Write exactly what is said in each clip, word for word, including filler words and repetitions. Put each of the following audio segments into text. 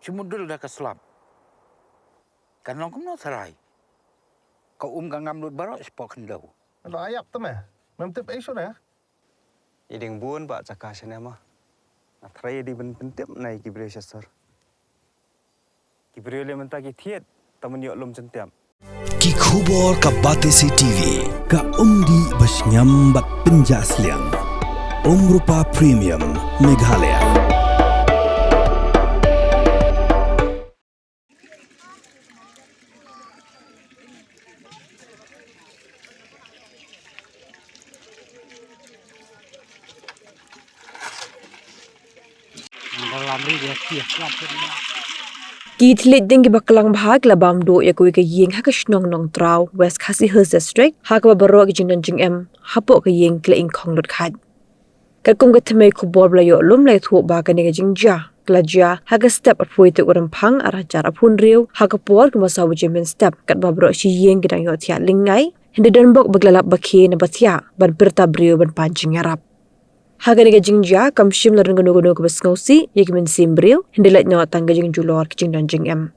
Te mudul da ka slap. Kan long kumno tharai. Ka um ka ngam lut baroh shapoh khyndew. Lo ayap te me. Mem tip ei shuh ne? I ding bun ba jaka shane ma. Nga tharai i ding ban pyntip na i ki briew sha sor. Ki briew le mynta ki thied, ta man ïoh lum jyntiap. Ki khubor ka Batesi T V, ka umdih ba shngiam bad pynjah sliang. Umrupa Premium, Meghalaya. Ki thylliej ding kiba klang bha ki la bam duh ïa kawei ka ïing ha ka shnong Nongtraw, West Khasi Hills District, ha kaba baroh ki jingdon jingem hapoh ka ïing ki la ingkhong lut khat. Katkum ka thymmei khubor ba la ïoh lum la ïathuh ba kane ka jingjia ka la jia ha ka step arphew tarik u Rymphang arhajar arphew hynriew ha ka por kumba saw baje mynstep, katba baroh shi ïing ki dang ïohthiah lyngngai, hynrei don bok ba ki la lap ba khie na ba thiah ban pyrta briew ban pan jingïarap. Ha kane ka jingjia kam shym la don kano kano kaba sngewsih ïa ki mynsiem briew, hynrei lait noh tang ka jingjulor ki jingdon jingem.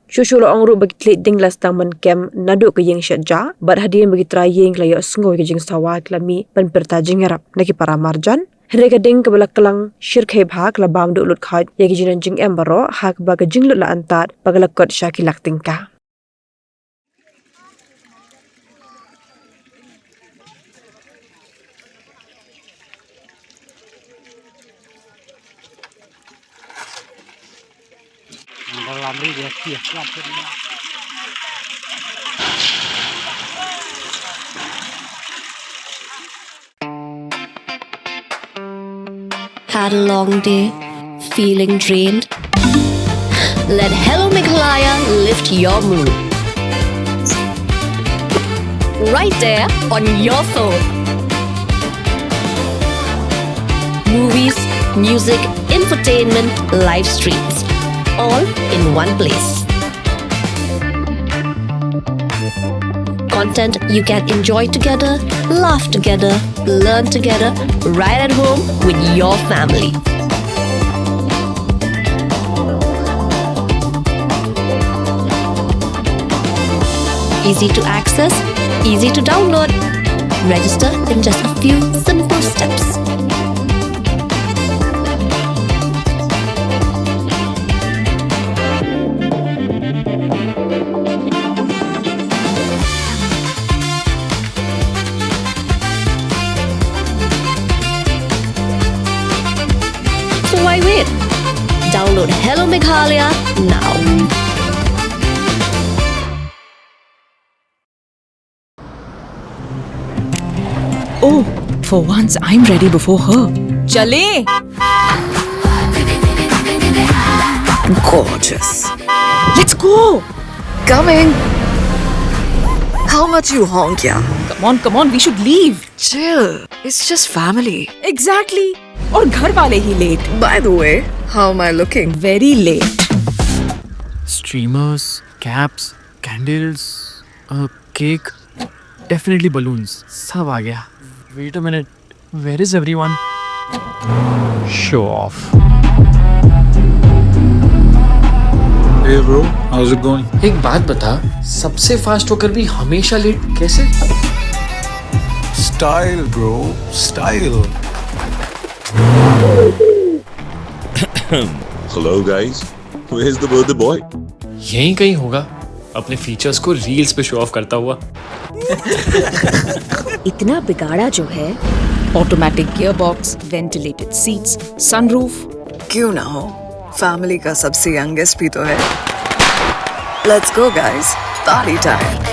Shuh shuh la ong ruh ba ki thylliej ding la sdang ban kem naduh ka ïing shet ja, bad hadien ba ki trai ïing ki la ïohsngew ïa ka jingsawa ki la mih ban pyrta jingïarap na ki para marjan. Hynrei ka ding kaba la klang shyrkhei bha ka la bam duh lut khat ïa ki jingdon jingem baroh ha kaba ka jinglut la antad ba ka la kot sha ki lak tyngka. Had a long day? Feeling drained? Let Hello Meghalaya lift your mood. Right there on your phone. Movies, music, infotainment, live streams, all in one place. Content you can enjoy together, laugh together, learn together, right at home with your family. Easy to access, easy to download. Register in just a few simple steps. So why wait? Download Hello Meghalaya now. Oh, for once I'm ready before her. Chale! Gorgeous. Let's go! Coming! How much you honk, yeah? Come on, come on, we should leave. Chill. It's just family. Exactly. और घर वाले ही late. By the way, how am I looking? Very late. Streamers, caps, candles, a cake, definitely balloons. सब आ गया. Wait a minute. Where is everyone? Show off. Hey bro, how's it going? एक बात बता, सबसे fast होकर भी हमेशा late कैसे? Style bro, style. Hello guys, where's the birthday boy? यहीं कहीं होगा, अपने फीचर्स को रील्स पे शो ऑफ करता हुआ. इतना बिगाड़ा जो है. Automatic gearbox, ventilated seats, sunroof. क्यों ना हो, फैमिली का सबसे यंगेस्ट भी तो है. Let's go guys, party time.